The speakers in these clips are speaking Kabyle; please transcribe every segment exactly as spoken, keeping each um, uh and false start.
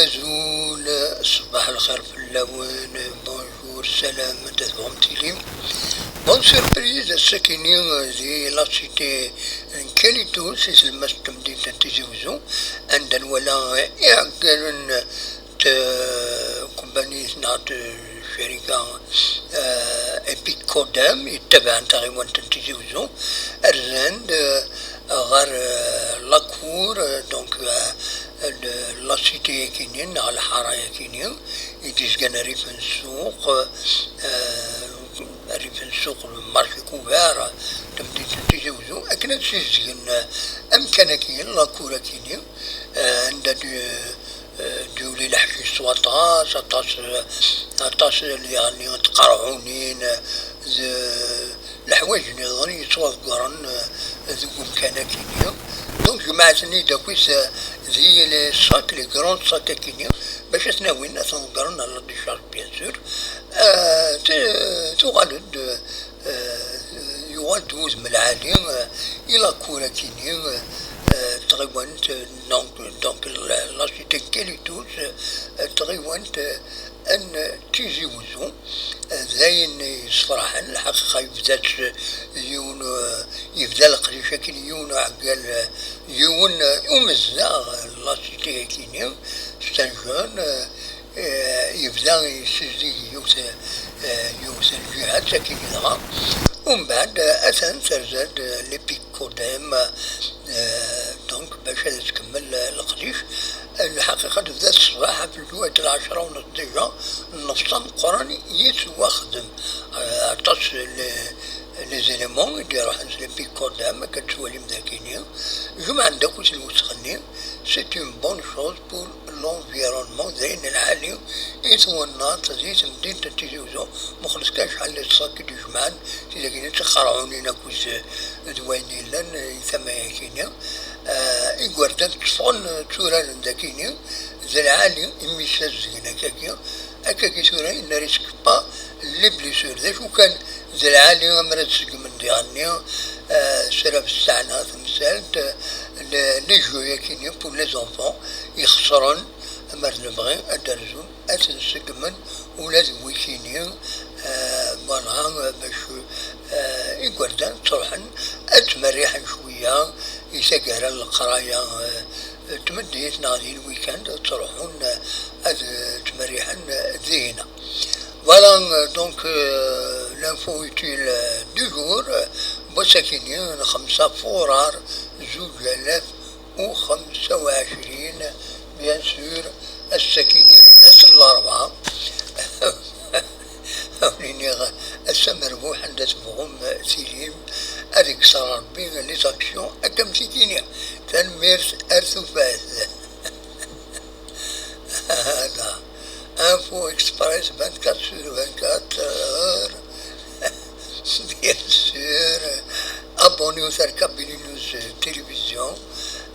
Azul, ṣbaḥ lxir fell-awen, bonjour, salam, anda tebɣum tilim. Bonne surprise, ass-akini di la cité n Kalitus, i tlemmast n temdint n Tizi Uzzu, anda nwala iɛeggalen n tkumpanit neɣ n tcerika, eh, Epic Codem, yettabaɛen taɣiwant n Tizi Uzzu, rzan-d, eh, ɣer, eh, la cour, eh, donc, eh, la cité-yakini, neɣ lḥara-yakini, i d-izgan rrif n ssuq, eh, rrif n ssuq, le marché couvert, tamdint n Tizi Uzzu, akken ad ssizdigen, eh, amkan-akini, la cour-akini, eh, anda d-, eh, d-yuli leḥcic s waṭas, aṭas, eh, aṭas, eh, yeɛni tqerɛunin, eh, d leḥwayeǧ nniḍen yettwaḍeggren, eh, deg umkan-akini. Donc, jemɛet-ten-id akk-is, eh, di les sacs, les grands sacs-akini, bac ad ten-awin, ad ten-ḍeggren à la décharge, bien sûr. Eh, t-, tuɣal-d, eh, yuɣal-d wudem lɛali, eh, i la cour-akini, eh, tɣiwant, eh, donc, donc, la, la cité n Kalitus, eh, tɣiwant, eh, n Tizi Uzzu, eh, d ayen yessefraḥen, lḥaqiqa yebda-tt yiwen, eh, yebda leqdic-akini yiwen uɛeggal, eh, yiwen, eh, umezdaɣ, eh, la cité-akini, c'est un jeune, eh, eh, yebda yessizdig yiwet, eh, yiwet n lǧiha, d akini dɣa. Umbeɛd, eh, atan terza-d, eh, l'Epic Codem, eh, donc, bac ad tkemmel, eh, leqdic. Eh, lḥaqiqa, tebda ṣṣbeḥ, ɣef lǧuhat lɛecra u nneṣ déjà, nnefṣ ameqqran yettwaxdem. Eh, aṭas les, les éléments i d-iruḥen s l'Epic Codem, akka d-tettwalim dagini. Jemɛen-d akk lwesɣ-nni, c'est une bonne chose pour l'environnement, d ayen lɛali i twennaḍt di temdint n Tizi Uzzu, muqlet kan acḥal n ṣṣak i d-ijemɛen, tidagin d tiqerɛunin akked d wayen yellan i tama-yakini. Eh, igerdan tteffɣen tturaren dagini, d lɛali imi ssazedgen akkagi, akkagi tura il ne risque pas les blessures. D acu kan, d lɛali ammer ad seggmen diɣenni, eh, srab ssaɛna tamsalt, eh, le, les jeux-yakini pour les enfants, ixesren, ammer d lebɣi ad d-rzun, ad ten-seggmen ula d wikini, eh, voilà, bac, eh, igerdan ttruḥen ad ttmerriḥen cwiya i taggara n leqraya, eh, tmeddit neɣ di lwikand ad ttruḥun, eh, ad ttmerriḥen, eh, dihina. Voilà, euh, donc, euh, l'info utile, euh, du jour, euh, n wass-akini, n xemsa furar, zuǧ alaf u xemsa u ɛecrin, bien sûr, ass-akini, d ass n larebɛa. Ad wen-iniɣ, ass amerbuḥ, anda tebɣum tilim, ad ikkes Rebbi les actions akka am tikini. Tanemmirt, ar tufat. Hada. Info Express vingt-quatre sur vingt-quatre heures. Bien sûr, abonnez-vous à Kabylie News Télévision.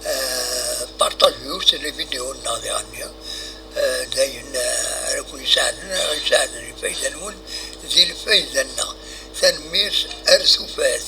Euh, partagez-vous les vidéos, euh, d ayen, euh, ara ken-yesɛedlen, ara yesɛedlen lfayda-nwen di lfayda-nneɣ. Tanemmirt, ar tufat.